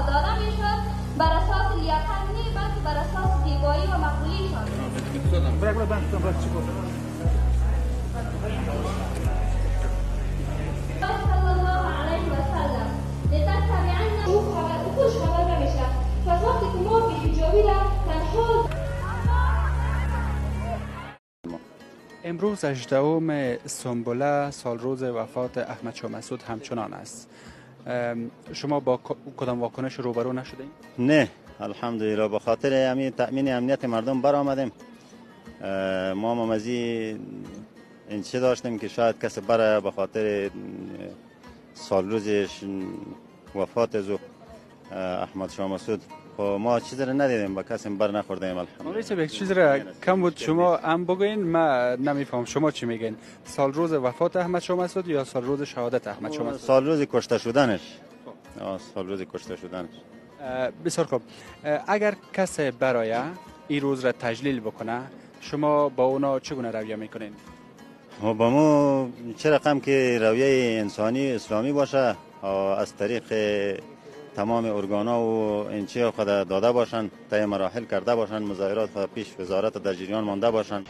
داده میشد بر اساس لیاقت نه، بلکه بر اساس زیبایی و مقبولیشان. صلی الله علیه و سلم لتتبعن او خوش خبر نمیشه. پس وقتی که ما بی‌حجابی را تنها امروز 18 سنبله سال روز وفات احمد شاه مسعود همچنان است. شما با کدام واکنش روبرو نشدین؟ نه الحمدلله، به خاطر همین تأمین امنیت مردم برآمدیم. ما هم از این چه داشتیم که شاید کسی بره به خاطر سال روزش وفات از احمد شاه مسعود. ما چیزی را ندیدیم، با کسی بر نخوردیم الحمدلله. یک چیز را کم بود شما هم بگوین، ما نمیفهم شما چی میگین. سال روز وفات احمد شاه مسعود یا سال روز شهادت احمد شاه مسعود؟ سال روز کشته شدنش. سال روز کشته شدنش. بسیار خوب. اگر کسی برای این روز را تجلیل بکنه، شما با اونا چگونه رویه میکنین؟ با ما چه رقم که رویه انسانی اسلامی باشه، از طریق تمام ارگانا و این چه خود داده باشن، طی مراحل کرده باشن، مظاهرات خود پیش وزارت در جریان مانده باشن.